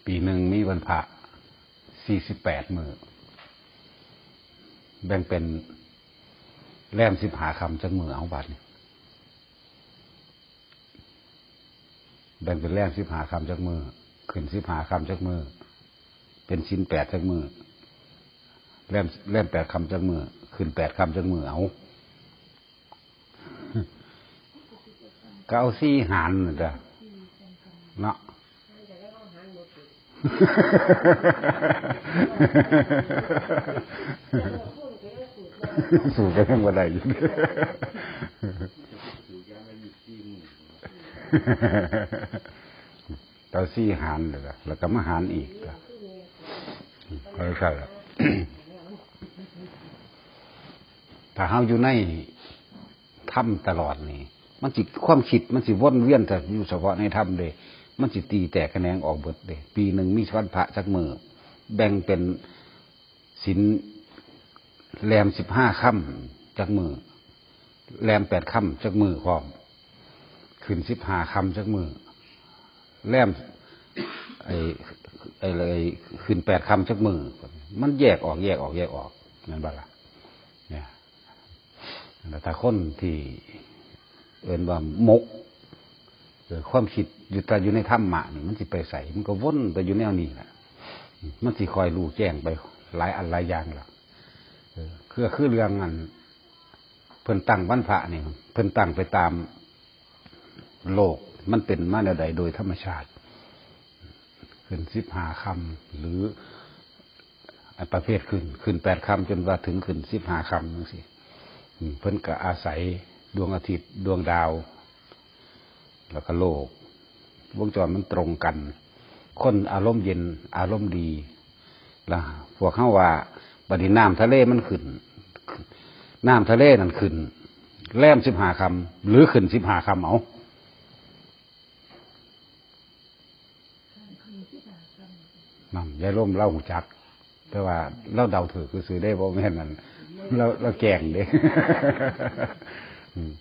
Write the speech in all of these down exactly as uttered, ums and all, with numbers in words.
ปีหนึ่งมีวันพระสี่สิบแปดมื้อ แบ่งเป็นแรมสิบห้าค่ำจักมื้อ เอาบัดนี้ แบ่งเป็นแรมสิบห้าค่ำจักมื้อ ขึ้นสิบห้าค่ำจักมื้อ เป็นศีลแปดจักมื้อ แรม แรมแปดค่ำจักมื้อ ขึ้นแปดค่ำจักมื้อ เอา ก็เอาสี่หารนั่นจ้ะ เนาะ สูตรก็ยังบ่ได้อยู่ เอาสี่หารเลยล่ะ แล้วก็มาหารอีกล่ะ ก็ใช่ล่ะ ถ้าเฮาอยู่ในธรรมตลอดนี่ มันสิ ความคิดมันสิวนเวียนแต่อยู่เฉพาะในธรรมเด้ มันสิตีแตกแขนงออกเบิดเด้ ปีหนึ่งมีวันพระจักมื้อ แบ่งเป็นศีลแรมสิบห้าค่ำจักมื้อ แรมแปดค่ำจักมื้อพร้อม ขึ้นสิบห้าค่ำจักมื้อ แรม ไอ้ ไอ้ ไอ้ ขึ้นแปดค่ำจักมื้อ มันแยกออก แยกออก แยกออก แม่นบ่ล่ะ เนี่ย แล้วถ้าคนที่เอิ้นว่าหมก เออ ความคิดอยู่แต่อยู่ในธรรมะนี่ มันสิไปไส มันก็วนแต่อยู่แนวนี้แหละ มันสิคอยรู้แจ้งไปหลายอันหลายอย่างล่ะ เออ คือ คือเรื่องอัน เพิ่นตั้งวันพระนี่ เพิ่นตั้งไปตามโลก มันเป็นมาแนวใดโดยธรรมชาติ ขึ้นสิบห้าค่ำ หรือ อันประเภทขึ้น ขึ้นแปดค่ำจนว่าถึงขึ้นสิบห้าค่ำจังซี้ อืม เพิ่นก็อาศัยดวงอาทิตย์ ดวงดาว แล้วก็โลก วงจรมันตรงกัน คนอารมณ์เย็น อารมณ์ดี แล้วพวกเฮาว่า บัดนี้น้ำทะเลมันขึ้น น้ำทะเลนั่นขึ้น แรมสิบห้าค่ำ หรือขึ้นสิบห้าค่ำ เอา นั่น ยายลมเล่าหูจัก แต่ว่าเล่าเดาถืกซื่อๆ ได้ บ่แม่นนั่น เรา เราแกล้งเด้ อืม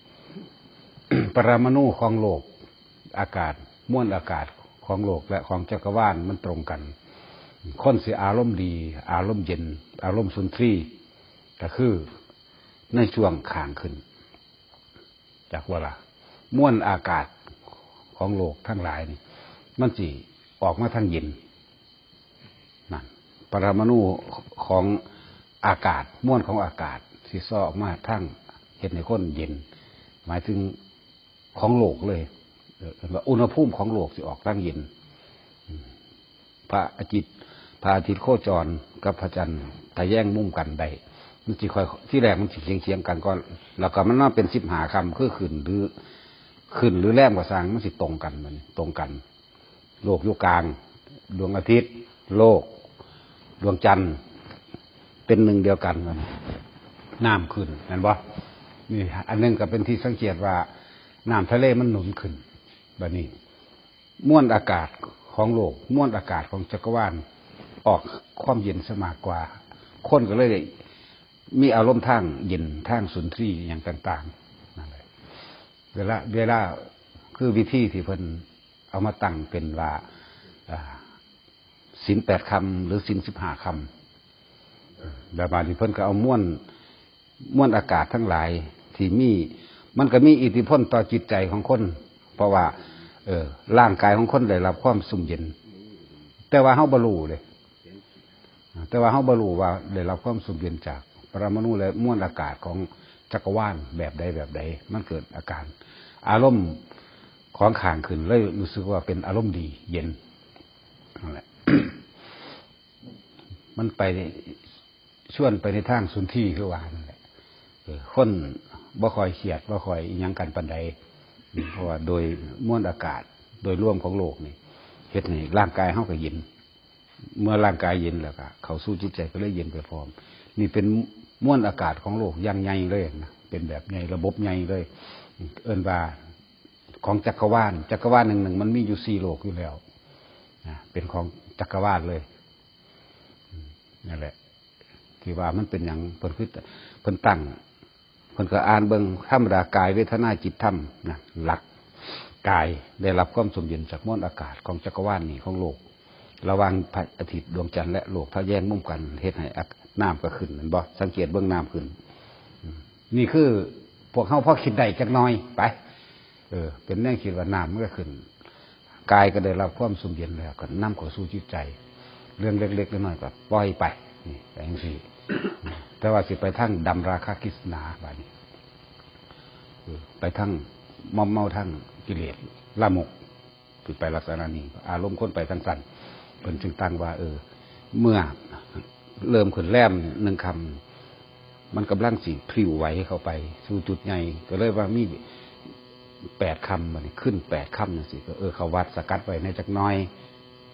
ปรมาณูของโลก อากาศ มวลอากาศของโลกและของจักรวาลมันตรงกัน คนสิอารมณ์ดี อารมณ์เย็น อารมณ์สุนทรีย์ ก็คือในช่วงข้างขึ้น จักว่าล่ะ มวลอากาศของโลกทั้งหลายนี่ มันสิออกมาทางเย็น นั่น ปรมาณูของอากาศ มวลของอากาศสิส่อออกมาทาง เฮ็ดให้คนเย็น หมายถึงของโลกเลย เอ่อ อุณหภูมิของโลกสิออกทางเย็น อืม พระอาทิตย์ พระอาทิตย์โคจรกับพระจันทร์ทะแยงมุมกันได้ มันสิค่อย ที่แรกมันสิเฉียงๆ กันก่อน แล้วก็มันมาเป็นสิบห้าค่ำ คือขึ้นหรือ ขึ้นหรือแรมก็ซ่าง มันสิตรงกัน มันตรงกัน โลกอยู่กลาง ดวงอาทิตย์ โลก ดวงจันทร์ เป็นหนึ่งเดียวกัน มัน น้ำขึ้น แม่นบ่ นี่ อันหนึ่งก็เป็นที่สังเกตว่า น้ำทะเลมันหนุนขึ้น บัดนี้ มวลอากาศของโลก มวลอากาศของจักรวาล ออกความเย็นซะมากกว่า คนก็เลยมีอารมณ์ทางเย็น ทางสุนทรีย์อย่างต่างๆ นั่นแหละ เวลา เวลา คือวิธีที่เพิ่นเอามาตั้งเป็นว่า อ่า ศีลแปดค่ำ หรือศีลสิบห้าค่ำ แล้วบาดนี้เพิ่นก็เอามวล มวลอากาศทั้งหลายที่มี มันก็มีอิทธิพลต่อจิตใจของคน เพราะว่า เออ ร่างกายของคนได้รับความซุ่มเย็น แต่ว่าเฮาบ่รู้เด้ แต่ว่าเฮาบ่รู้ว่าได้รับความซุ่มเย็นจากปรมาณูและมวลอากาศของจักรวาลแบบใดแบบใด มันเกิดอาการ อารมณ์ของข้างขึ้นเลยรู้สึกว่าเป็นอารมณ์ดีเย็น นั่นแหละ มันไปชวนไปในทางสุนทรีย์คือว่านั่นแหละ เออ คนบ่ค่อยเครียด บ่ค่อยอิหยังกันปานใด เพราะว่าโดยมวลอากาศ โดยรวมของโลกนี่ เฮ็ดให้ร่างกายเฮาก็เย็น เมื่อร่างกายเย็นแล้วก็เข้าสู่จิตใจก็เลยเย็นไปพร้อม นี่เป็นมวลอากาศของโลกอย่างใหญ่เลยนะ เป็นแบบใหญ่ ระบบใหญ่เลย เอิ้นว่าของจักรวาล จักรวาลหนึ่งหนึ่งมันมีอยู่สี่โลกอยู่แล้วนะ เป็นของจักรวาลเลย อืม นั่นแหละ ที่ว่ามันเป็นหยัง เพิ่นคือ เพิ่นตั้ง เพิ่นก็อ่านเบิ่ง ธรรมดากาย เวทนา จิต ธรรม นะ หลักกายได้รับความซุ่มเย็นจากมวลอากาศของจักรวาลนี้ ของโลก ระหว่างพระอาทิตย์ดวงจันทร์และโลก ถ้าแยงมุมกันเฮ็ดให้อาก- น้ำก็ขึ้น แม่นบ่? สังเกตเบิ่งน้ำขึ้น อืม นี่คือพวกเฮาพอคิดได้จักหน่อยไป เออ เป็นแนวคิดว่าน้ำมันก็ขึ้น กายก็ได้รับความซุ่มเย็นแล้ว ก็นำเข้าสู่จิตใจ เรื่องเล็กๆน้อยๆก็ปล่อยไป นี่ไปจังซี่ แต่ว่าสิไปทางดำราคะตริษณาบาดนี้ เออ ไปทางมอมเมาทางกิเลสลามก คือไปลักษณะนี้ อารมณ์คนไปทางสั้น เพิ่นจึงตั้งว่า เออ เมื่อเริ่มขึ้นแรมหนึ่งค่ำ มันกำลังสิพลิ้วไหวเข้าไปสู่จุดใหญ่ ก็เลยว่ามีแปดค่ำ บัดนี้ขึ้นแปดค่ำจังซี่ ก็ เออ เข้าวัดสกัดไว้แหน่จักหน่อย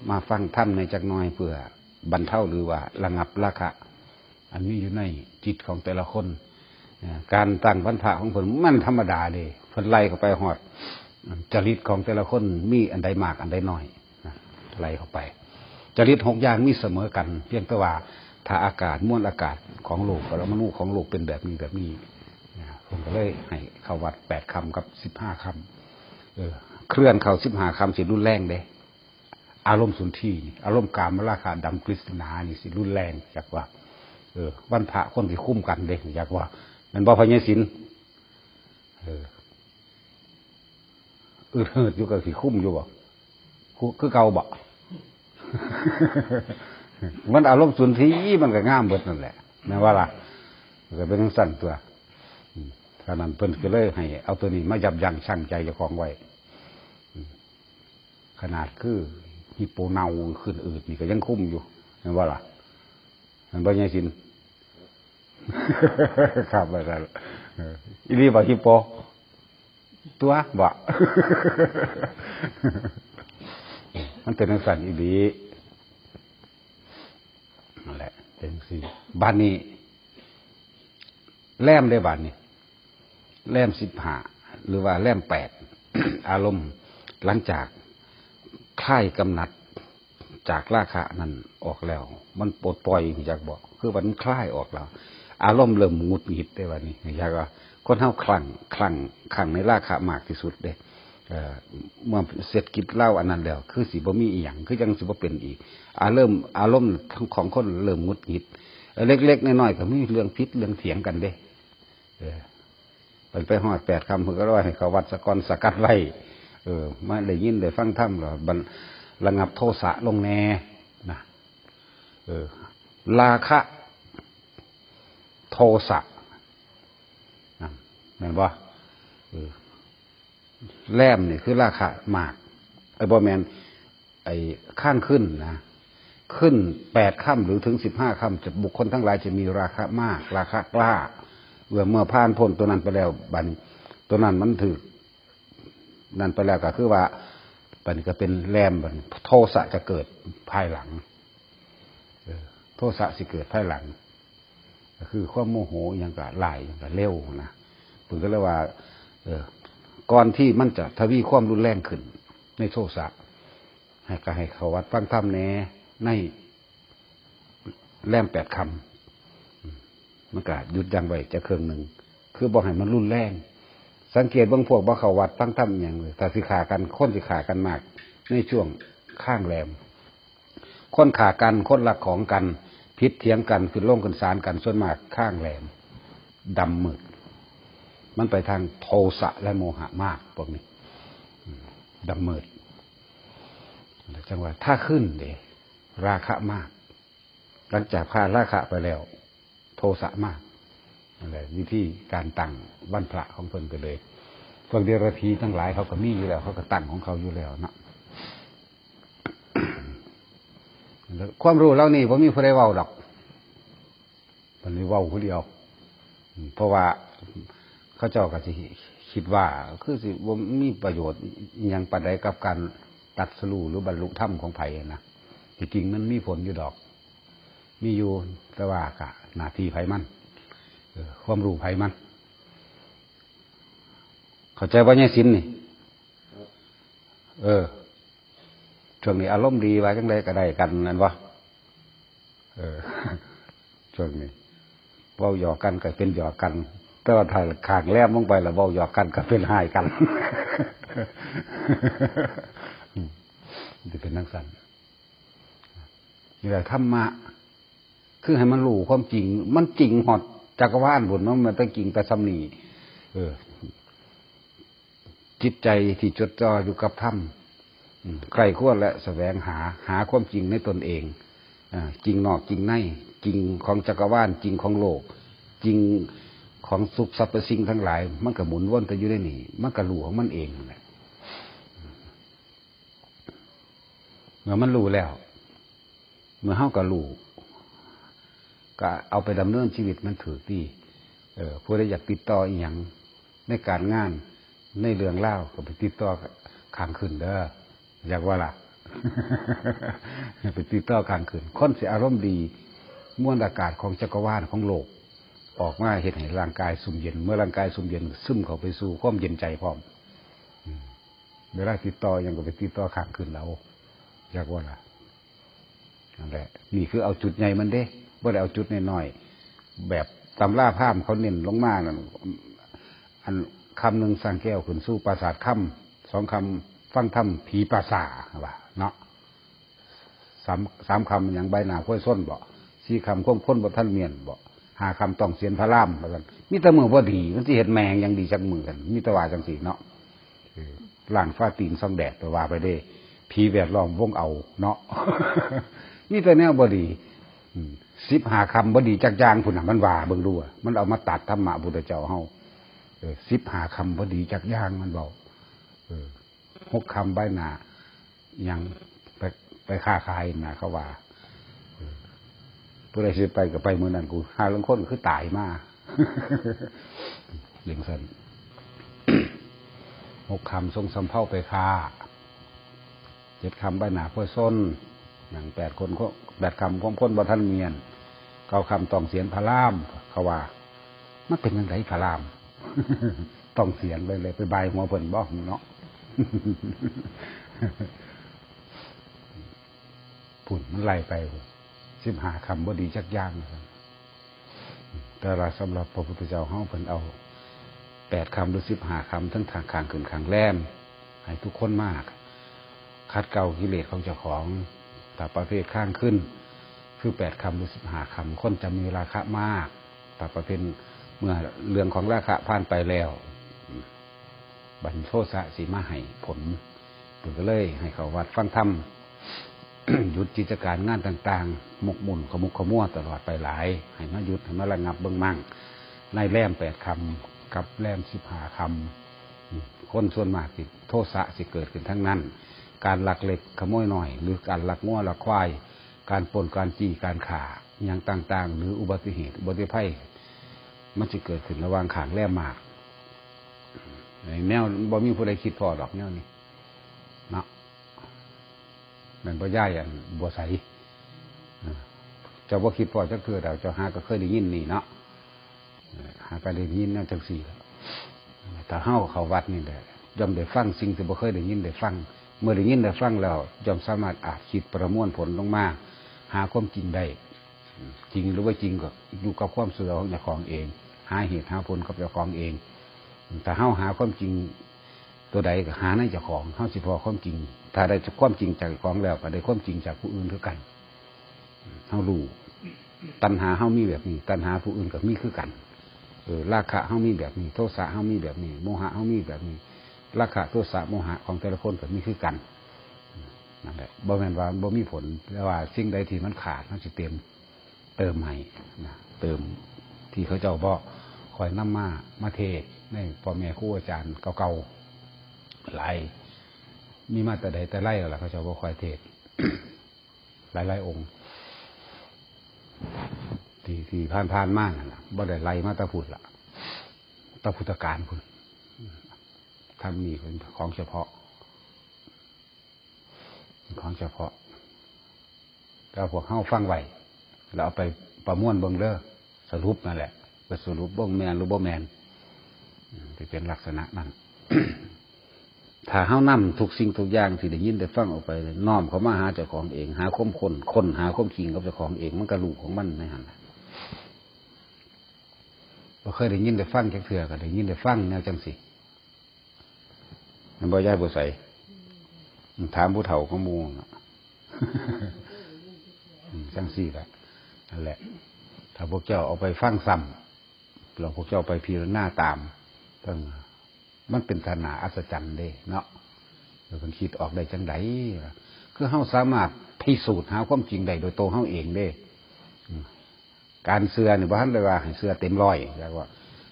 มาฟังธรรมแหน่จักหน่อย เพื่อบรรเทาหรือว่าระงับราคะ อันมีอยู่ในจิตของแต่ละคน เอ่อ การตั้งวันพระของเพิ่นมันธรรมดาเด้ เพิ่นไล่เข้าไปฮอด จริตของแต่ละคนมีอันใดมากอันใดน้อยนะ ไล่เข้าไป จริตหกอย่างมีเสมอกัน เพียงแต่ว่าถ้าอากาศ มวลอากาศของโลก ปรมาณูของโลกเป็นแบบนี้แบบนี้นะ เพิ่นก็เลยให้เข้าวัดแปดค่ำกับสิบห้าค่ำ เออ เคลื่อนเข้าสิบห้าค่ำสิรุนแรงเด้ อารมณ์สุนทรีย์นี่ อารมณ์กามราคะดำตริษณานี่สิรุนแรง จักว่า เออ วันพระคนสิคุมกันเด้ จักว่า แม่นบ่ พ่อใหญ่ศิลป์? เออ อึดหืดอยู่ก็สิคุมอยู่บ่? คุ- คือเก่าบ่? มันอารมณ์สุนทรีย์มันก็งามเบิดนั่นแหละ แม่นบ่ล่ะ? ก็เป็นจังซั่นตัว อืม ฉะนั้นเพิ่นก็เลยให้เอาตัวนี้มายับยั้งชั่งใจเจ้าของไว้ อืม ขนาดคือฮิปโปเน่าขึ้นอืดนี่ก็ยังคุมอยู่ แม่นบ่ล่ะ? แม่นบ่ ยายศิลป์? ครับ ว่าซั่น เออ อีหลีบ่ ฮิปโป ตัวบ่ มันเป็นจังซั่นอีหลี นั่นแหละ เป็นจังซี่ บาดนี้ แรมเด้ บาดนี้ แรมสิบห้า หรือว่าแรมแปด อารมณ์หลังจากคลายกำหนัดจากราคะนั้นออกแล้ว มันปลดปล่อย จักบ่ คือมันคลายออกแล้ว อารมณ์เริ่มหงุดหงิดเด้ บาดนี้ จักว่า คนเฮาคลั่ง คลั่ง คลั่งในราคะมากที่สุดเด้ เอ่อ เมื่อเสร็จกิจลาวอันนั้นแล้ว คือสิบ่มีอีหยัง คือจั่งสิบ่เป็นอีก อารมณ์ อารมณ์ของคนเริ่มหงุดหงิด เอ่อ เล็กๆน้อยๆก็มีเรื่องผิดเรื่องเถียงกันเด้ เออ มันไปฮอดแปดค่ำ เพิ่นก็เลยว่าให้เข้าวัดซะก่อน สกัดไว้ เออ มาได้ยินได้ฟังธรรมแล้ว บัน- ระงับโทสะลงแหน่นะ เออ ราคะ โทสะ นะ แม่นบ่? เออ แรมนี่คือราคะมาก เอ้ย บ่แม่น ไอ้ข้างขึ้นนะ ขึ้นแปดค่ำหรือถึงสิบห้าค่ำ จะ บุคคลทั้งหลายจะมีราคะมาก ราคะกล้า เมื่อ เมื่อผ่านพ้นตัวนั้นไปแล้ว บัดนี้ ตัวนั้นมันถืก นั่นไปแล้วก็คือว่า บัดนี้ก็เป็นแรม บัดนี้โทสะจะเกิดภายหลัง เออ โทสะสิเกิดภายหลัง ก็คือความโมโหอิหยังก็หลาย อิหยังก็เร็วนะ เพิ่นก็เลยว่า เออ ก่อนที่มันจะทวีความรุนแรงขึ้นในโทสะ ให้ ก็ให้เข้าวัดฟังธรรมแหน่ ในแรมแปดค่ำ มันก็หยุดยั้งไว้จักเคิ่งหนึ่ง คือบ่ให้มันรุนแรง สังเกตเบิ่งพวกบ่เข้าวัดฟังธรรมอิหยังเลย ถ้าสิฆ่ากัน คนสิฆ่ากันมากในช่วงข้างแรม คนฆ่ากัน คนลักของกัน ผิดเถียงกัน ขึ้นโรงขึ้นศาลกัน ส่วนมากข้างแรม ดำมืด มันไปทางโทสะและโมหะมากพวกนี้ อืม ดำมืด จั่งว่าถ้าขึ้นเด้ ราคะมาก หลังจากผ่านราคะไปแล้ว โทสะมาก นั่นแหละ วิธีการตั้งวันพระของเพิ่นก็เลย พวกเดรัจฉีทั้งหลายเขาก็มีอยู่แล้ว เขาก็ตั้งของเขาอยู่แล้วเนาะ ความรู้เหล่านี้บ่มีผู้ใดเว้าดอก เพิ่นเลยเว้าผู้เดียว อืม เพราะว่าเขาเจ้าก็สิคิดว่า คือสิบ่มีประโยชน์อิหยังปานใดกับการตรัสรู้หรือบรรลุธรรมของไผนะ ที่จริงมันมีผลอยู่ดอก มีอยู่ แต่ว่าก็หน้าที่ไผมัน เออ ความรู้ไผมัน เข้าใจบ่ ยายศิลป์นี่? เออ ช่วงนี้อารมณ์ดี ว่าจั่งใดก็ได้กัน แม่นบ่? เออ ช่วงนี้ เว้าหยอกกันก็เป็นหยอกกัน แต่ว่าถ้าข้างแรมลงไปแล้วเว้าหยอกกันก็เป็นฮ้ายกัน สิเป็นจั่งซั้น นี่แหละธรรมะ คือให้มันรู้ความจริง มันจริงฮอดจักรวาลพุ้นเนาะ มันต้องจริงแต่ส่ำนี้ เออ จิตใจที่จดจ่ออยู่กับธรรม อืม ใคร่ครวญและแสวงหา หาความจริงในตนเอง อ่า จริงนอกจริงใน จริงของจักรวาล จริงของโลก จริงของสุขสรรพสิ่งทั้งหลาย มันก็หมุนวนแต่อยู่ในนี้ มันก็รู้ของมันเองนั่นแหละ เมื่อมันรู้แล้ว เมื่อเฮาก็รู้ ก็เอาไปดำเนินชีวิตมันถูกที่ เออ ผู้ใดอยากติดต่ออีหยังในการงาน ในเรื่องราว ก็ไปติดต่อข้างขึ้นเด้อ อยากว่าล่ะ ไปติดต่อข้างขึ้น คนสิอารมณ์ดี มวลอากาศของจักรวาลของโลก ออกมาเฮ็ดให้ร่างกายซุ่มเย็น เมื่อร่างกายซุ่มเย็น ซึมเข้าไปสู่ความเย็นใจพร้อม อืม เวลาติดต่อหยังก็ไปติดต่อข้างขึ้นเอา อยากว่าล่ะ นั่นแหละ นี่คือเอาจุดใหญ่มันเด้ บ่ได้เอาจุดน้อยๆ แบบตำราพราหมณ์เขาเน้นลงมานั่น อันคำหนึ่งสร้างแก้วขึ้นสู่ปราสาทคำ สองคำฟังธรรมผีป่าสาว่าเนาะ สาม สามคำหยังใบหน้าควายซนบ่ สี่คำความคนบ่ทันเมียนบ่ ห้าคำต้องเสียนพระรามว่าซั่น มีแต่มื้อบ่ดี มันสิเฮ็ดแม่งหยังดีจักมื้อกัน มีแต่ว่าจังซี่เนาะ เออ ล้างฟ้าตีนส่องแดด แต่ว่าไปเด้ ผีแวดล้อมวงเอาเนาะ มีแต่แนวบ่ดี อืม สิบห้าคำบ่ดีจักอย่างพุ้นน่ะ มันว่าเบิ่งดูอะ มันเอามาตัดธรรมะพุทธเจ้าเฮา เออ สิบห้าคำบ่ดีจักอย่าง มันเว้า เออ หกคำใบหน้า หยัง ไป ไปค้าขายนะ เขาว่า เออ ผู้ใดสิไปก็ไปมื้อนั้น กูหาลางคนคือตายมา จังซั่น หกคำทรงสำเภาไปค้า เจ็ดคำใบหน้าควายซน หยัง แปดคน แปดคำความคนบ่ทันเมียน เก้าคำต้องเสียนพระราม เขาว่า มันเป็นจั่งใดพระราม ต้องเสียนไปเลย ไปบายหัวเพิ่นบ่เนาะ พุ้นมันไล่ไปพุ้น สิบห้าคำบ่ดีจักอย่าง แต่ว่าสำหรับพระพุทธเจ้าเฮาเพิ่นเอาแปดคำหรือสิบห้าคำ ทั้งทางข้างขึ้นข้างแรม ให้ทุกคนมาขัดเกลากิเลสของเจ้าของ ถ้าประเภทข้างขึ้น คือแปดคำหรือสิบห้าคำ คนจะมีราคะมาก ถ้าประเภทเมื่อเรื่องของราคะผ่านไปแล้ว บัดโทสะสิมาให้ผล เพิ่นก็เลยให้เข้าวัดฟังธรรม หยุดกิจการงานต่างๆ หมกมุ่นขมุกขมัวตลอดไปหลาย ให้มาหยุด ให้มาระงับเบิ่งมั่ง ในแรมแปดคำกับแรมสิบห้าคำ คนส่วนมากสิโทสะสิเกิดขึ้นทั้งนั้น การลักเล็กขโมยน้อย หรือการลักงัวลักควาย การปล้นการจี้การฆ่า หยังต่างๆ หรืออุบัติเหตุอุบัติภัย มันสิเกิดขึ้นระหว่างข้างแรมมาก แนวบ่มีผู้ใดคิดพ้อดอกแนวนี้เนาะ แม่นบ่ยาย อันบัวใส เออ เจ้าบ่คิดพ้อจักเทื่อดอก เจ้าหาก็เคยได้ยินนี่เนาะ เออ หาก็ได้ยินแนวจังซี่ล่ะ ถ้าเฮาเข้าวัดนี่แหละ ย่อมได้ฟังสิ่งที่บ่เคยได้ยินได้ฟัง เมื่อได้ยินได้ฟังแล้ว ย่อมสามารถอาจคิดประมวลผลลงมา หาความจริงได้ จริงหรือบ่จริงก็อยู่กับความเชื่อของเจ้าของเอง หาเหตุหาผลกับเจ้าของเอง ถ้าเฮาหาความจริงตัวใดก็หาในเจ้าของ เฮาสิพ้อความจริง ถ้าได้ความจริงจากเจ้าของแล้ว ก็ได้ความจริงจากผู้อื่นคือกัน เฮารู้ ตัณหาเฮามีแบบนี้ ตัณหาผู้อื่นก็มีคือกัน เออ ราคะเฮามีแบบนี้ โทสะเฮามีแบบนี้ โมหะเฮามีแบบนี้ ราคะ โทสะ โมหะของแต่ละคนก็มีคือกัน นั่นแหละ บ่แม่นว่าบ่มีผล แต่ว่าสิ่งใดที่มันขาด มันสิเติม เติมให้นะ เติมที่เขาเจ้าบ่ค่อยนำมา มาเทศน์ในพ่อแม่ครูอาจารย์เก่าๆ หลาย มีมาแต่ใดแต่ไรแล้วล่ะ เขาเจ้าบ่ค่อยเทศน์ หลายๆ องค์ ที่ ที่ผ่านๆ มานั่นล่ะ บ่ได้ไล่มาแต่พุ้นล่ะ แต่พุทธกาลพุ้น ธรรมนี่เป็นของเฉพาะ เป็นของเฉพาะ แต่พวกเฮาฟังไว้ แล้วเอาไปประมวลเบิ่งเด้อ สรุปนั่นแหละ ไปสรุปเบิ่งแม่นหรือบ่แม่น อืม สิเป็นลักษณะนั้น ถ้าเฮานำทุกสิ่งทุกอย่างที่ได้ยินได้ฟังออกไป น้อมเข้ามาหาเจ้าของเอง หาความค้น ค้นหาความจริงกับเจ้าของเอง มันก็รู้ของมันในหั่นน่ะ บ่เคยได้ยินได้ฟังจักเทื่อ ก็ได้ยินได้ฟังแนวจังซี่ แม่นบ่ยายบัวใส ถามผู้เฒ่าของหมู่เนาะ อืม จั่งซี้แหละ นั่นแหละ ถ้าพวกเจ้าเอาไปฟังซ้ำ แล้วพวกเจ้าไปพิจารณาตาม เพิ่น มันเป็นตาหน้าอัศจรรย์เด้เนาะ เออ เพิ่นคิดออกได้จั่งใด คือเฮาสามารถพิสูจน์หาความจริงได้โดยตัวเฮาเองเด้ อืม การเชื่อนี่บ่ทันได้ว่าให้เชื่อเต็มร้อย แต่ว่า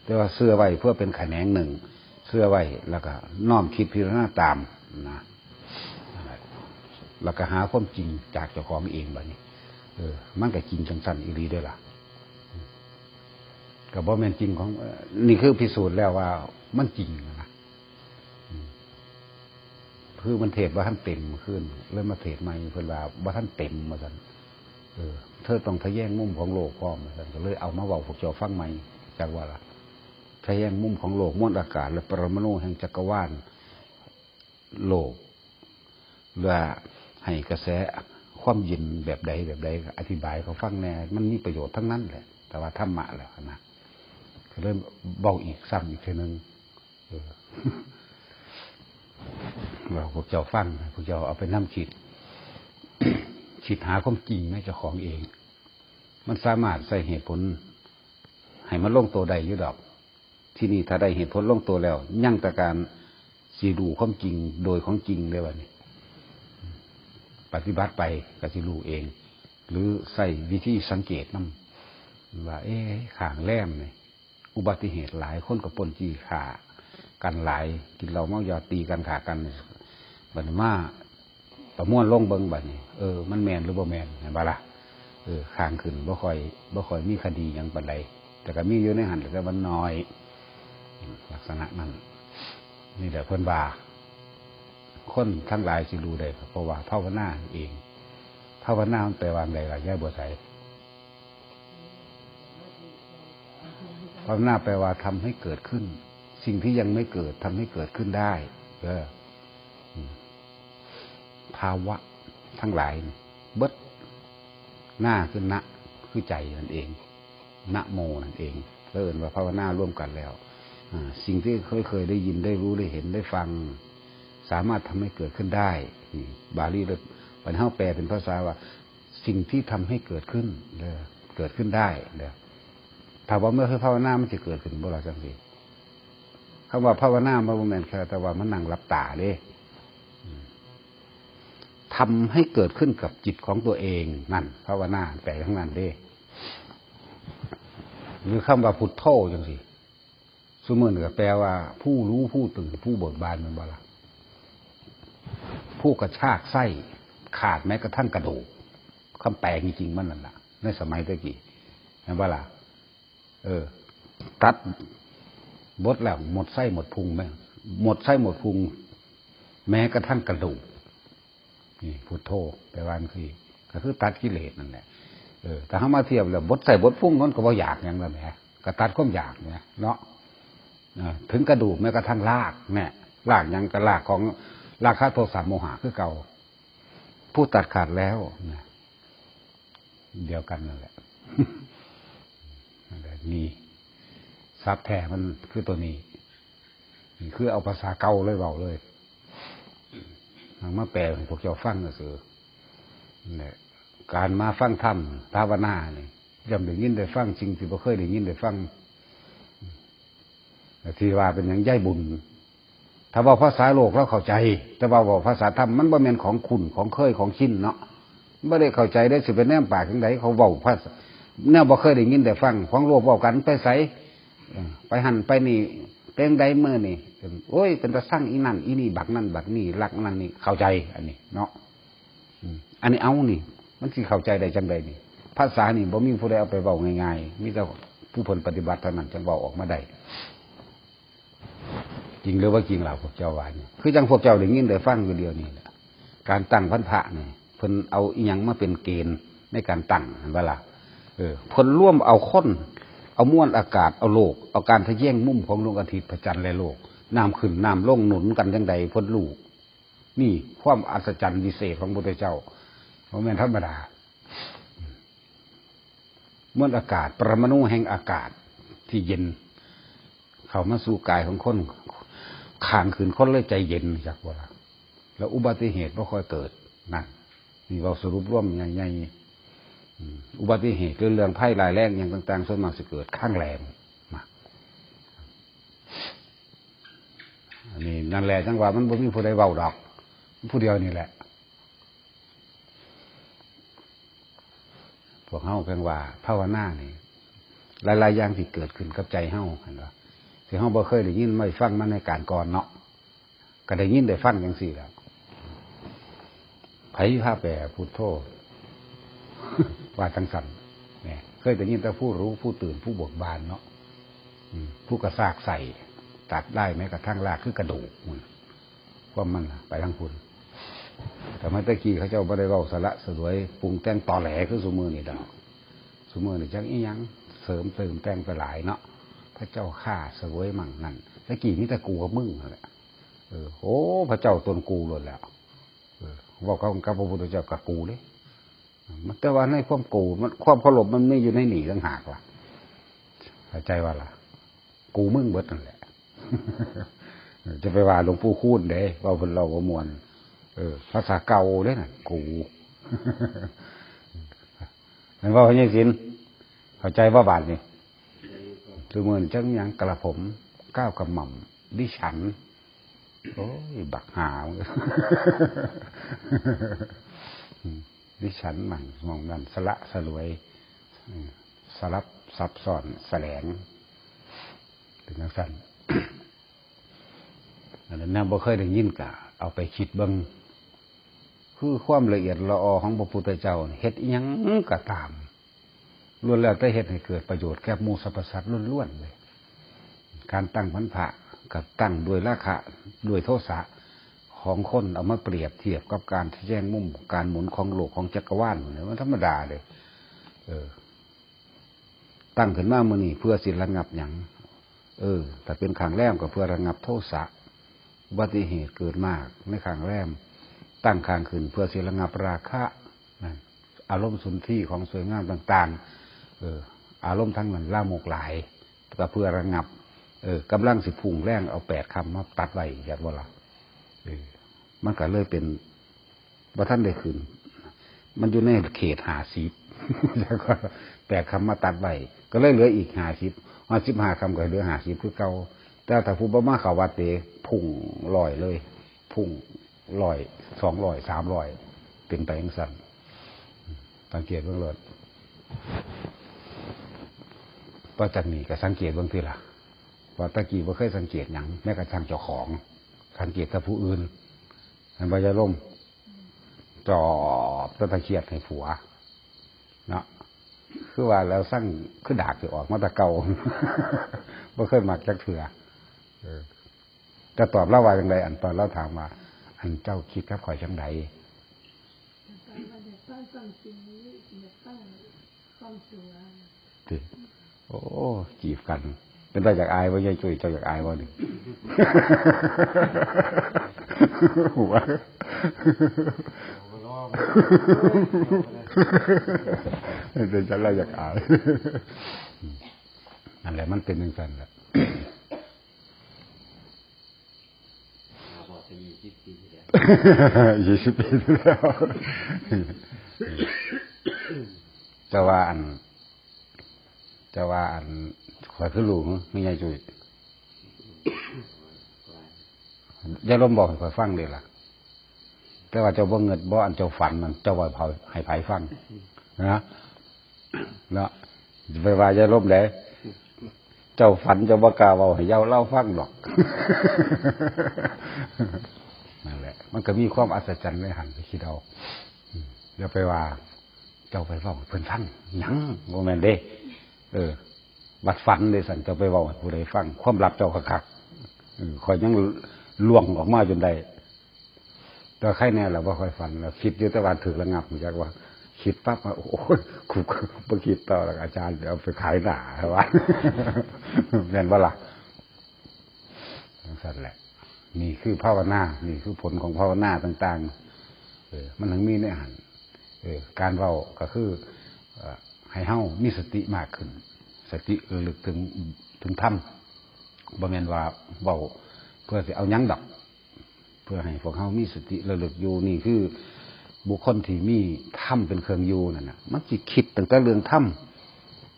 แต่ว่าเชื่อไว้เพื่อเป็นขะแหนงหนึ่ง เชื่อไว้แล้วก็น้อมคิดพิจารณาตามนะ แล้วก็หาความจริงจากเจ้าของเองบัดนี้ เออ มันก็จริงจังซั่นอีหลีเด้อล่ะ ก็บ่แม่นจริงของ เอ่อ นี่คือพิสูจน์แล้วว่ามันจริงนะ อืม คือมันเทศบ่ทันเต็ม มื้อคืนเลยมาเทศใหม่ เพิ่นว่าบ่ทันเต็ม ว่าซั่น เออ เธอต้องทะแยงมุมของโลกพร้อม ว่าซั่น ก็เลยเอามาเว้าพวกเจ้าฟังใหม่ จักว่าล่ะ ทะแยงมุมของโลก มวลอากาศ และปรมาณูแห่งจักรวาล โลก ว่าให้กระแสความเย็นแบบใดแบบใด อธิบายเขาฟังแหน่ มันมีประโยชน์ทั้งนั้นแหละ แต่ว่าธรรมะแล้วนะ ก็เลยเว้าอีก ซ้ำอีกเทื่อนึง เออ ว่าพวกเจ้าฟัง พวกเจ้าเอาไปนำคิด คิดหาความจริงในเจ้าของเอง มันสามารถใช้เหตุผลให้มันลงตัวได้อยู่ดอก ทีนี้ถ้าได้เหตุผลลงตัวแล้ว ยังแต่การสิรู้ความจริงโดยของจริงเลยบัดนี้ ปฏิบัติไปก็สิรู้เอง หรือใช้วิธีสังเกตนำ ว่า เอ๊ะ ข้างแรมนี่ อุบัติเหตุหลาย คนก็ปล้นจี้ฆ่ากันหลาย กินเหล้าเมายาตีกันฆ่ากัน บัดนี้มาประมวลลงเบิ่งบัดนี้ เออ มันแม่นหรือบ่แม่น เห็นบ่ล่ะ เออ ข้างขึ้นบ่ค่อย บ่ค่อยมีคดีหยังปานใด แต่ก็มีอยู่ในหั้น แต่มันน้อย ลักษณะนั้น นี่แหละเพิ่นว่า คนทั้งหลายสิรู้ได้ เพราะว่าภาวนาเอง ภาวนามันแปลว่าจั่งใดล่ะ ยายบัวไส ภาวนาแปลว่าทำให้เกิดขึ้น สิ่งที่ยังไม่เกิดทำให้เกิดขึ้นได้ เออ อืม ภาวะทั้งหลาย เบิด นาคือนะ คือใจนั่นเอง นะโมนั่นเอง เอิ้นว่าภาวนาร่วมกันแล้ว อ่า สิ่งที่เคย เคยได้ยิน ได้รู้ ได้เห็น ได้ฟัง สามารถทำให้เกิดขึ้นได้ นี่ บาลีเลย บัดเฮาแปลเป็นภาษาว่า สิ่งที่ทำให้เกิดขึ้น เด้อ เกิดขึ้นได้ เด้อ ถ้าว่าเมื่อเคยภาวนา มันสิเกิดขึ้นบ่ล่ะจั่งซี้ คำว่าภาวนา มันบ่แม่นแค่แต่ว่ามันนั่งหลับตาเด้ อืม ทำให้เกิดขึ้นกับจิตของตัวเอง นั่น ภาวนาแปลทั้งนั้นเด้ หรือคำว่าพุทโธจั่งซี้ ซุมื้อนี้ก็แปลว่าผู้รู้ ผู้ตื่น ผู้เบิกบาน แม่นบ่ล่ะ ผู้กระชากไส้ขาดแม้กระทั่งกระดูก คำแปลจริงๆมันนั่นล่ะ ในสมัยแต่กี้ แม่นบ่ล่ะ เออ ตัดบดแล้วหมดไส้หมดพุงแม่ หมดไส้หมดพุง แม้กระทั่งกระดูก นี่พุทโธ แปลว่าคือ ก็คือตัดกิเลสนั่นแหละ เออ ถ้าเฮามาเทียบแล้ว บดไส้บดพุงมันก็บ่อยากหยังแล้วแหม ก็ตัดความอยากเนี่ยเนาะ เออ ถึงกระดูกแม้กระทั่งรากเนี่ย รากหยังก็รากของราคะโทสะโมหะคือเก่า ผู้ตัดขาดแล้วนะ เดียวกันนั่นแหละ นั่นแหละ นี่ ศัพท์แท้มันคือตัวนี้ นี่คือเอาภาษาเก่าเลยเว้าเลย เอามาแปลให้พวกเจ้าฟังซื่อๆ นั่นแหละ การมาฟังธรรม ภาวนานี่ ย่อมได้ยินได้ฟังสิ่งที่บ่เคยได้ยินได้ฟัง ที่ว่าเป็นหยังยายบุญ ถ้าเว้าภาษาโลกลาวเข้าใจ แต่ว่าเว้าภาษาธรรมมันบ่แม่นของคุ้นของเคยของชินเนาะ บ่ได้เข้าใจได้สิไปแนมปากจั่งใด เขาเว้าภาษา แนวบ่เคยได้ยินได้ฟัง ของโลกเว้ากันไปไส เออ ไปหั่นไปนี่ เป็นใดมื้อนี่ โอ้ย เป็นตาซังอีนั่นอีนี่ บักนั่นบักนี่ ลักนั่นนี่ เข้าใจ อันนี้เนาะ อืม อันนี้เอานี่ มันสิเข้าใจได้จั่งใดนี่ ภาษานี่บ่มีผู้ใดเอาไปเว้าง่ายๆ มีแต่ผู้เพิ่นปฏิบัติเท่านั้นจั่งเว้าออกมาได้ จริงหรือว่าจริงล่ะพวกเจ้าว่านี่ คือจั่งพวกเจ้าได้ยินได้ฟังอยู่เดี๋ยวนี้แหละ การตั้งวันพระนี่ เพิ่นเอาอิหยังมาเป็นเกณฑ์ในการตั้ง หั้นบ่ล่ะ เออ เพิ่นรวมเอาคน เอามวลอากาศ เอาโลก เอาการทะแยงมุมของดวงอาทิตย์ พระจันทร์ และโลก น้ำขึ้น น้ำลง หนุนกันจั่งใด เพิ่นรู้ นี่ความอัศจรรย์วิเศษของพระพุทธเจ้า บ่แม่นธรรมดา มวลอากาศ ปรมาณูแห่งอากาศที่เย็น เข้ามาสู่กายของคน ข้างขึ้นคนเลยใจเย็น จักบ่ล่ะ แล้วอุบัติเหตุบ่ค่อยเกิด นั่น นี่เว้าสรุปรวมใหญ่ๆ อืม อุบัติเหตุหรือเรื่องภัยร้ายแรงอย่างต่างๆ ส่วนมากสิเกิดข้างแรมมา อันนี้นั่นแหละจังว่ามันบ่มีผู้ใดเว้าดอก ผู้เดียวนี่แหละ พวกเฮาเพียงว่าภาวนานี่ หลายๆ อย่างที่เกิดขึ้นกับใจเฮาหั่นว่า ที่เฮาบ่เคยได้ยินไม่ฟังมาในการก่อนเนาะ ก็ได้ยินได้ฟังจังซี่แหล้ว ไผพาแปลพุทโธ ว่าจังซั่น เนี่ย เคยได้ยินแต่ผู้รู้ผู้ตื่นผู้เบิกบานเนาะ อืม ผู้กระซากใส่ ตัดได้แม้กระทั่งรากคือกระดูก ความมันน่ะไปทางพุ้น แต่เมื่อตะกี้เขาเจ้าบ่ได้เว้าสละสลวยปรุงแต่งตอแหลคือซุมื้อนี่ดอก ซุมื้อนี่จักอีหยัง เสริมเติมแต่งไปหลายเนาะ พระเจ้าข้าเสวยมั่งนั่น ตะกี้มีแต่กูกับมึงนั่นแหละ เออ โอ้ พระเจ้าตนกูโลดแล้ว เออ เว้ากับ กับพระพุทธเจ้ากับกูเด้ มัน แต่ว่าในความกู มัน ความเคารพมันมีอยู่ในนี่ต่างหากล่ะ เข้าใจว่าล่ะ กูมึงเบิดนั่นแหละ จะไปว่าหลวงปู่คูณเด้ เว้าเพิ่นเล่าบ่ม่วน เออ ภาษาเก่าเด้น่ะ กู แม่นบ่ พ่อใหญ่ศิลป์ เข้าใจบ่บาดนี้ ซุมื้อนี้จักหยัง กระผม ก้าวกระหม่อม ดิฉัน โอ้ย บักหา ดิฉันมั่ง หม่องนั้น สละสลวย อืม สลับซับซ้อน แสลง เป็นจังซั่น อันนั้นแนวบ่เคยได้ยินก็เอาไปคิดเบิ่ง คือความละเอียดละออของพระพุทธเจ้า เฮ็ดอิหยังก็ตาม ล้วนแล้วแต่เฮ็ดให้เกิดประโยชน์แก่หมู่สรรพสัตว์ล้วนๆ เลย การตั้งพันพระกับตั้งด้วยราคะ ด้วยโทสะ ของคนเอามาเปรียบเทียบกับการแยงมุม การหมุนของโลกของจักรวาลเนี่ย มันธรรมดาเลย เออ ตั้งขึ้นมามื้อนี้เพื่อสิระงับหยัง เออ ถ้าเป็นข้างแรมก็เพื่อระงับโทสะ อุบัติเหตุเกิดมากในข้างแรม ตั้งข้างขึ้นเพื่อสิระงับราคะ นั่น อารมณ์สุนทรีย์ของสวยงามต่างๆ เออ อารมณ์ทั้งนั้นลามกหลาย ก็เพื่อระงับ เออ กำลังสิพุ่งแรงเอาแปดคำมาตัดไว้ อยากบ่ล่ะ เออ มันก็เลยเป็น บ่ทันได้ขึ้น มันอยู่ในเขตห้าสิบ แล้วก็แปดคำมาตัดไว้ ก็เลยเหลืออีกห้าสิบ ฮอดสิบห้าคำก็เหลือห้าสิบคือเก่า แต่ถ้าผู้บ่มาเข้าวัดเด้ พุ่งร้อยเลย พุ่งร้อย สองร้อย สามร้อย เป็นไปจังซั่น สังเกตเบิ่งโลด ต่อจากนี้ก็สังเกตเบิ่งติล่ะ เพราะตะกี้บ่เคยสังเกตหยัง แม้กระทั่งเจ้าของ สังเกตแต่ผู้อื่น เห็นบ่ ยายลม จอบแต่ตะเคียดให้ผัว เนาะ คือว่าแล้วสั่ง คือดากสิออกมาแต่เก่า บ่เคยมักจักเทื่อ เออ แต่ตอบลาวว่าจั่งใด อันตอนลาวถามว่า อันเจ้าคิดกับข้อยจั่งใด ติ โอ้ จีบกัน เป็นตาอยากอายบ่ ยายจุ้ย เจ้าอยากอายบ่นี่ หัว เป็นจั่งใดอยากอาย นั่นแหละ มันเป็นจั่งซั่นแหละ หาบอกจะยี่สิบปีที่แล้ว ยี่สิบปีที่แล้ว แต่ว่าอัน แต่ว่าอัน ข้อยคือรู้ ไม่ใหญ่จุ้ย ยายลมบอกให้ข้อยฟังเด้ล่ะ แต่ว่าเจ้าบ่เงิดบ่ อันเจ้าฝันนั่น เจ้าว่าเผาให้ไผฟัง นะ เนาะ ไปว่ายายลมเด้ เจ้าฝันเจ้าบ่กล้าเว้าให้ยายลมฟังดอก นั่นแหละ มันก็มีความอัศจรรย์ในหั่น ไปคิดเอา อืม อย่าไปว่า เจ้าไปเว้าให้เพิ่นฟัง หยัง บ่แม่นเด้ เออ บัดฝันเด้ซั่น เจ้าไปเว้าให้ผู้ใดฟัง ความลับเจ้าคักๆ เออ ข้อยยังล่วงออกมาจนได้ แต่ใครแน่ล่ะ บ่ค่อยฝันแล้ว คิดอยู่แต่ว่าถูกระงับ รู้จักว่า คิดปั๊บว่า โอ้ย กูบ่คิดต่อแล้ว อาจารย์ เดี๋ยวเอาไปขายหน้า ว่า แม่นบ่ล่ะ จั่งซั่นแหละ นี่คือภาวนา นี่คือผลของภาวนาต่างๆ เออ มันถึงมีในหั่น เออ การเว้าก็คือ เอ่อ ให้เฮามีสติมากขึ้น สติระลึกถึง ถึงธรรม บ่แม่นว่าเว้าเพื่อสิเอาหยังดอก เพื่อให้พวกเฮามีสติระลึกอยู่ นี่คือ บุคคลที่มีธรรมเป็นเครื่องอยู่นั่นน่ะ มันสิคิดตั้งแต่เรื่องธรรม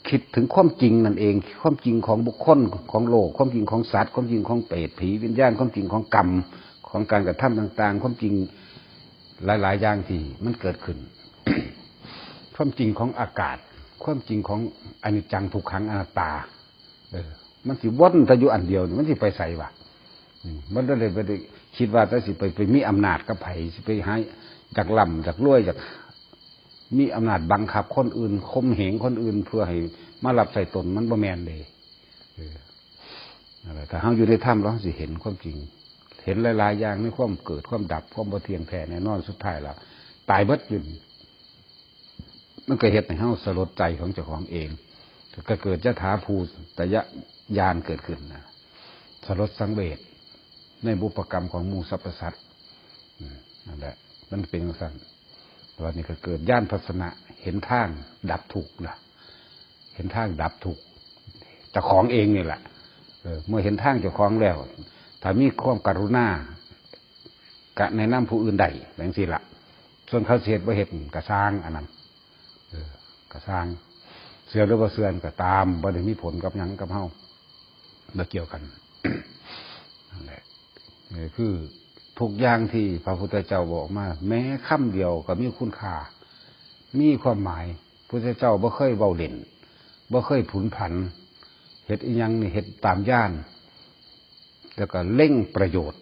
คิดถึงความจริงนั่นเอง ความจริงของบุคคล ของโลก ความจริงของสัตว์ ความจริงของเปรต ผี วิญญาณ ความจริงของกรรม ของการกระทำต่างๆ ความจริงหลายๆ อย่างที่มันเกิดขึ้น ความจริงของอากาศ ความจริงของอนิจจัง ทุกขัง อนัตตา เออ มันสิวนแต่อยู่อันเดียวนี่ มันสิไปไสวะ อืม มันก็เลยบ่ได้คิดว่าจะสิไป ไปมีอำนาจกับไผ สิไปหาอยากร่ำอยากรวย อยากมีอำนาจบังคับคนอื่น ข่มเหงคนอื่น เพื่อให้มารับใช้ตน มันบ่แม่นเด้ เออ นั่นแหละ ถ้าเฮาอยู่ในธรรม เราสิเห็นความจริง เห็นหลายๆ อย่างในความเกิด ความดับ ความบ่เที่ยงแท้แน่นอน สุดท้ายแล้ว ตายเบิดอยู่นี่ มันก็เฮ็ดให้เฮาสลดใจของเจ้าของเอง ก็เกิดยถาภูตญาณเกิดขึ้นนะ สลดสังเวชในบุพกรรมของหมู่สรรพสัตว์ อืม นั่นแหละ มันเป็นจั่งซั้น วันนี้ก็เกิดญาณทัศนะ เห็นทางดับทุกข์นะ เห็นทางดับทุกข์ เจ้าของเองนี่แหละ เออ เมื่อเห็นทางเจ้าของแล้ว ถ้ามีความกรุณา กะแนะนำผู้อื่นได้ จั่งซี้ล่ะ ส่วนเขาสิเฮ็ดบ่เฮ็ดกะซ่าง อันนั้น เออ กะซ่าง เชื่อหรือบ่เชื่อก็ตาม บ่ได้มีผลกับหยังกับเฮา บ่เกี่ยวกัน นั่นแหละ เออ คือทุกอย่างที่พระพุทธเจ้าบอกมา แม้คำเดียวก็มีคุณค่า มีความหมาย พุทธเจ้าบ่เคยเว้าเล่น บ่เคยผุนผัน เฮ็ดอิหยังนี่เฮ็ดตามญาณ แล้วก็เล็งประโยชน์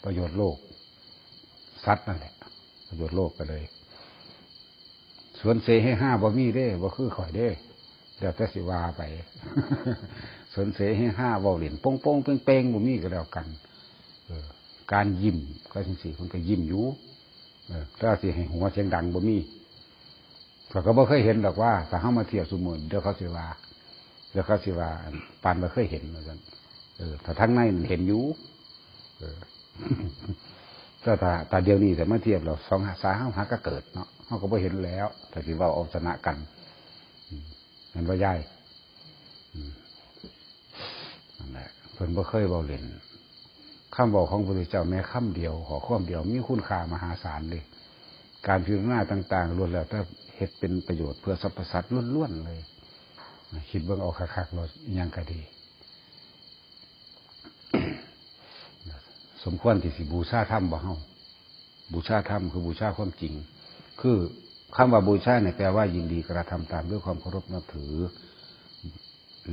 ประโยชน์โลก สัตว์นั่นแหละ ประโยชน์โลกไปเลย สวนเสเฮฮาบ่มีเด้ บ่คือข่อยเด้ แล้วแต่สิว่าไป สวนเสเฮฮาเว้าเล่นโป้งๆเป้งๆบ่มีก็แล้วกัน เออ การยิ้มก็จั่งซี้ มันก็ยิ้มอยู่ เออ แต่ว่าสิให้หัวเสียงดังบ่มี ข้อยก็บ่เคยเห็นดอกว่า ถ้าเฮามาเทียบซุมื้อ เดี๋ยวเขาสิว่า เดี๋ยวเขาสิว่า ปานบ่เคยเห็น ว่าซั่น เออ ถ้าทางในมันเห็นอยู่ เออ แต่ถ้า ถ้าเดี๋ยวนี้ถ้ามาเทียบแล้ว สองสาเฮาหากะเกิดเนาะ เฮาก็บ่เห็นแล้ว ถ้าสิเว้าเอาชนะกัน อืม แม่นบ่ยาย อืม นั่นแหละ เพิ่นบ่เคยเว้าเล่น คำเว้าของพระพุทธเจ้าแม้คำเดียว ข้อความเดียว มีคุณค่ามหาศาลเลย การพิจารณาต่างๆ ล้วนแล้วแต่เฮ็ดเป็นประโยชน์เพื่อสรรพสัตว์ล้วนๆเลย คิดเบิ่งเอาคักๆโลด อิหยังก็ดี สมควรที่สิบูชาธรรมบ่เฮา บูชาธรรมคือบูชาความจริง คือคำว่าบูชาเนี่ยแปลว่ายินดีกระทำตามด้วยความเคารพนับถือ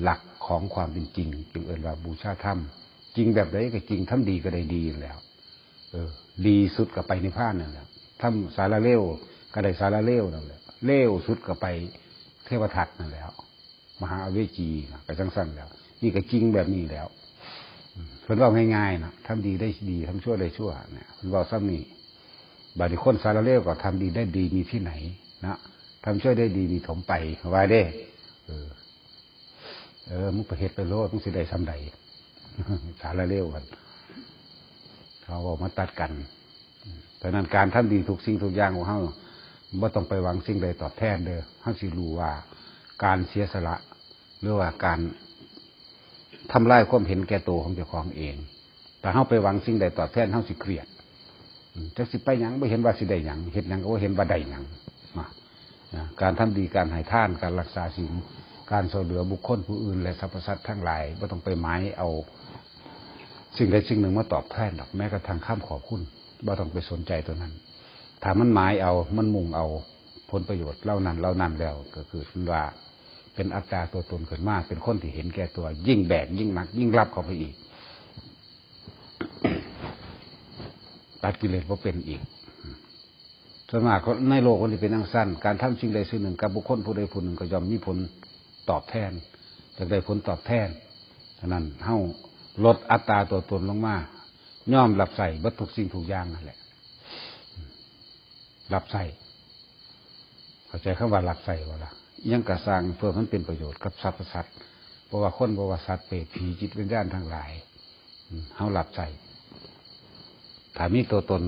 หลักของความเป็นจริง จึงเอิ้นว่าบูชาธรรม จริงแบบใดก็จริง ทำดีก็ได้ดีนั่นแหล้ว เออ ดีสุดก็ไปนิพพานนั่นแหละ ทำสารเลวก็ได้สารเลวนั่นแหละ เลวสุดก็ไปเทวทัตนั่นแหล้ว มหาอเวจีนะ ก็จั่งซั่นแหล้ว นี่ก็จริงแบบนี้แหล้ว อืม เพิ่นเว้าง่ายๆนะ ทำดีได้ดี ทำชั่วได้ชั่วเนี่ย เพิ่นเว้าซ่ำนี้ บาดนี้คนสารเลวก็ทำดีได้ดีมีที่ไหนนะ ทำชั่วได้ดีมีถมไป ว่าเด้ เออ เออ มึงไปเฮ็ดไปโลด มึงสิได้ส่ำใด สารเลวกัน เขาก็มาตัดกัน ฉะนั้นการทำดีทุกสิ่งทุกอย่างของเฮา บ่ต้องไปหวังสิ่งใดตอบแทนเด้อ เฮาสิรู้ว่าการเสียสละ หรือว่าการทำลายความเห็นแก่ตัวของเจ้าของเอง ถ้าเฮาไปหวังสิ่งใดตอบแทน เฮาสิเครียด อืม จักสิไปหยัง บ่เห็นว่าสิได้หยัง เฮ็ดหยังก็บ่เห็นว่าได้หยัง นะ นะ การทำดี การให้ทาน การรักษาศีล การช่วยเหลือบุคคลผู้อื่น และสรรพสัตว์ทั้งหลาย บ่ต้องไปหมายเอาสิ่งใดสิ่งหนึ่งมาตอบแทนดอก แม้กระทั่งคำขอบคุณ บ่ต้องไปสนใจตัวนั้น ถ้ามันหมายเอา มันมุ่งเอาผลประโยชน์เหล่านั้นเหล่านั้นแล้ว ก็คือว่าเป็นอัตตาตัวตนขึ้นมา เป็นคนที่เห็นแก่ตัว ยิ่งแบกยิ่งหนัก ยิ่งรับเข้าไปอีก ตัดกิเลสบ่เป็นอีก ส่วนมากก็ในโลกมันสิเป็นจั่งซั้น การทำสิ่งใดสิ่งหนึ่งกับบุคคลผู้ใดผู้หนึ่งก็ย่อมมีผลตอบแทน อยากได้ผลตอบแทน ฉะนั้นเฮาลดอัตตาตัวตนลงมา ยอมรับใช้เบิดทุกสิ่งทุกอย่างนั่นแหละ รับใช้ เข้าใจคำว่ารับใช้บ่ล่ะ อิหยังก็ซ่างเพื่อมันเป็นประโยชน์กับสรรพสัตว์ เพราะว่าคน เพราะว่าสัตว์ เปรต ผี จิตวิญญาณทั้งหลาย อืม เฮารับใช้ ถ้ามีตัวตน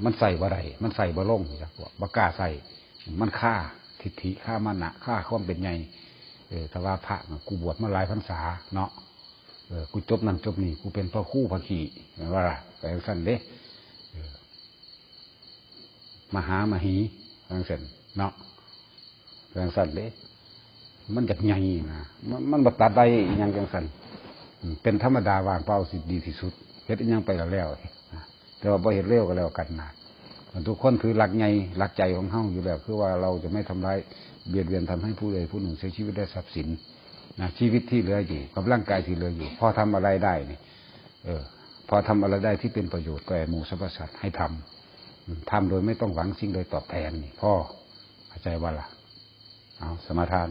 มันใช้บ่ได้ มันใช้บ่ลง จักว่าบ่กล้าใช้ มันคาทิฏฐิ คามานะ คาความเป็นใหญ่ เออ ถ้าว่าพระน่ะ กูบวชมาหลายพรรษาเนาะ เออ กูจบนั่นจบนี่ กูเป็นพระครูพระขี้ แม่นบ่ล่ะ ไปจั่งซั้นเด้ เออ มหามาหีจังซั่นเนาะ จังซั่นเด้ มันอยากใหญ่นะ มัน มันบ่ตัดได้อิหยังจังซั่น อืม เป็นธรรมดา ว่างเปล่าสิดีที่สุด เฮ็ดอิหยังไปก็แล้ว แต่ว่าบ่เฮ็ดเร็วก็แล้วกันนะ ทุกคนถือหลักใหญ่ หลักใจของเฮาอยู่แล้ว คือว่าเราจะไม่ทำร้ายเบียดเบียนทำให้ผู้ใดผู้หนึ่งเสียชีวิตและทรัพย์สินนะ ชีวิตที่เหลืออยู่กับร่างกายที่เหลืออยู่ พอทำอะไรได้นี่ เออ พอทำอะไรได้ที่เป็นประโยชน์แก่หมู่สรรพสัตว์ให้ทำ อืม ทำโดยไม่ต้องหวังสิ่งใดตอบแทนนี่ พอเข้าใจบ่ล่ะ เอา สมาทาน